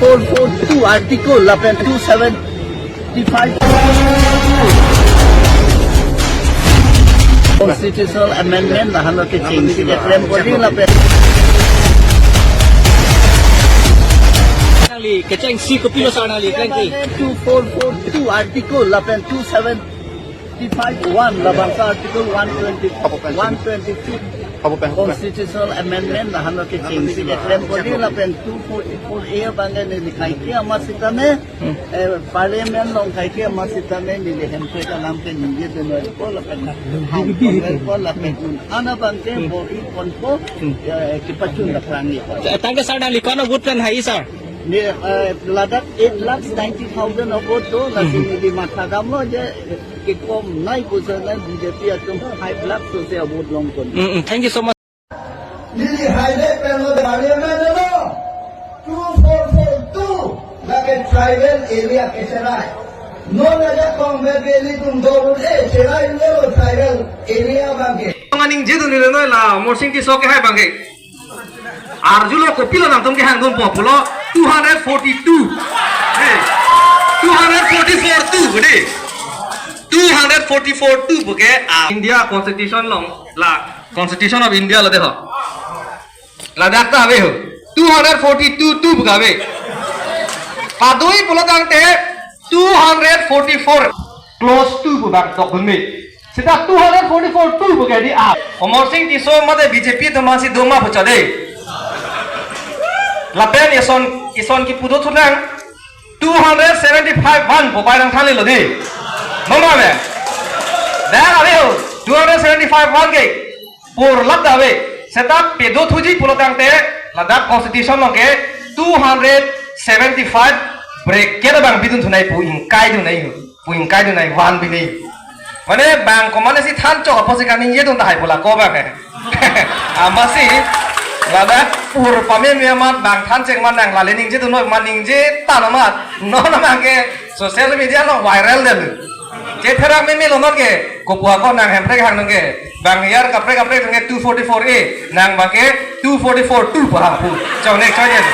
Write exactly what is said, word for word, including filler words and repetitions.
four four two article lapen two seventy-five constitutional amendment lahenlo kechengsi keklem pon lapen nangli kechengsi kopilo sir nangli klem ke? Two four four two article lapen two seven five one labangso article one twenty, Apo pen. One twenty-two Apo pen, apo pen. Constitutional amendment lahenlo kechengsi keklem pon lapen two forty-four A abang ke neli kaike amat sitame, eh, parliament along kaike amat sitame neli hemprek alam ke ningje dunoi ko lapen hang ko lapen un-an abang ke bor-i ponpo, eh, kepachun daprang ni. Thank you sir, nangli ko-an a vote pen hai sir? Ne, eh, ladak eight lakhs ninety thousand a vote do, lasi neli matha damlo je, kekom nai pusa nai B J P atum five lakhs so se a vote long pon. Mm, mm. Thank you so much. Neli highlight pen lo Parliament lo two four four two lake tribal area kecherai. Non aja Congress Valley atum do un-e cherai lo tribal area abang ke. Ningje dunlo noi la Amarsing Tisso ke hai abang ke. Arjulo kopilo nangtum kehang dunpo pulo two hundred forty-two. Eh, two hundred forty-four two, dei. Two hundred forty-four two pu ke, ah, India Constitution along, la Constitution of India lo dei ho. Ladak ta ave ho. Two hundred forty-two two pu ke ave. Padoi pulo tangte two hundred forty-four clause two pu bang tok dun me. Seta two hundred forty-four two pu ke dei a. Amarsing Tisso mate B J P atum si doma pu chot dei. Lapen ison, ison kipu do thunang two hundred seventy-five one pu bai nangthanlo dei. Mama be. Dak ave ho two hundred seventy-five one ke. Pur lak ta ave. Seta pedo thuji pulo tangte ladak constitution along ke two hundred seventy-five bracket abang bidun thunai pu ingkai dunai ho. Pu ingkai dunai van bini. Mane bang komatne si than chok apotsi kaningje dun tahai pu la ko bang he. Amatsi ladak pur pameme amat bang than chek man nang lale ningje dunoi man ningje tan amat. Non abang ke social media along viral detlo. Chetherak meme lo non ke kopu ako nang hemprek hang nang ke. Bang yar kaprek kaprek nang ke two forty-four A nang abang ke two forty-four two pu hang pu. Chong nek chong yen.